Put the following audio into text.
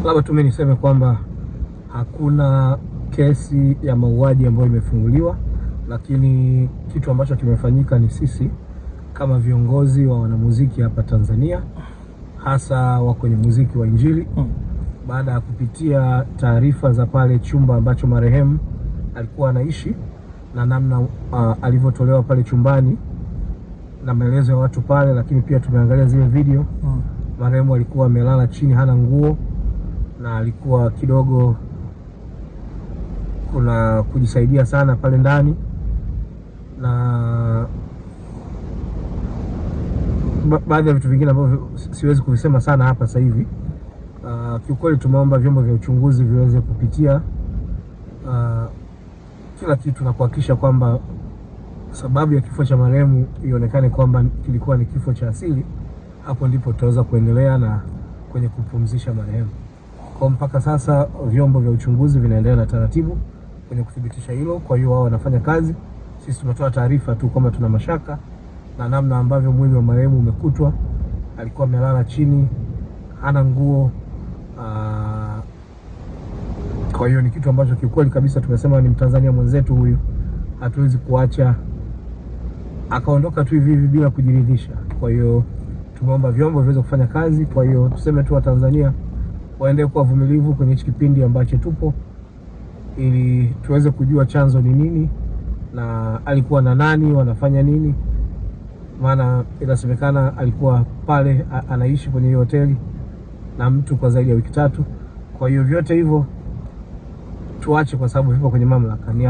Labda tu mimi niseme kwamba hakuna kesi ya mauaji ambayo imefunguliwa, lakini kitu ambacho kimefanyika ni sisi kama viongozi wa wanamuziki hapa Tanzania, hasa wa kwenye muziki wa Injili, baada ya kupitia taarifa za pale chumba ambacho marehemu alikuwa anaishi na namna alivyotolewa pale chumbani na maelezo ya watu pale, lakini pia tumeangalia zile video. Marehemu alikuwa amelala chini, hana nguo na alikuwa kidogo kuna kujisaidia sana pale ndani, na baadhi ya vitu vingine ambavyo siwezi kuvisema sana hapa sasa hivi. Kiukweli tumeomba vyombo vya uchunguzi viweze kupitia kila kitu na kuhakikisha kwamba sababu ya kifo cha marehemu ionekane kwamba kilikuwa ni kifo cha asili. Hapo ndipo tutaweza kuendelea na kwenye kupumzisha marehemu. Kwa mpaka sasa vyombo vya uchunguzi vinaendelea na taratibu kwenye kuthibitisha hilo. Kwa hiyo wao wanafanya kazi, sisi tumetoa taarifa tu kwamba tuna mashaka na namna ambavyo mwili wa marehemu umekutwa. Alikuwa amelala chini, hana nguo. Kwa hiyo ni kitu ambacho kiukweli kabisa tumesema ni Mtanzania mwenzetu huyu, hatuwezi kuacha akaondoka tu hivi hivi bila kujiridhisha. Kwa hiyo tumeomba vyombo viweze kufanya kazi. Kwa hiyo tuseme tu Watanzania waendelee kuwa vumilivu kwenye hichi kipindi ambacho tupo, ili tuweze kujua chanzo ni nini na alikuwa na nani, wanafanya nini. Maana inasemekana alikuwa pale anaishi kwenye hiyo hoteli na mtu kwa zaidi ya wiki 3. Kwa hiyo vyote hivyo tuache, kwa sababu vipo kwenye mamlaka. Ni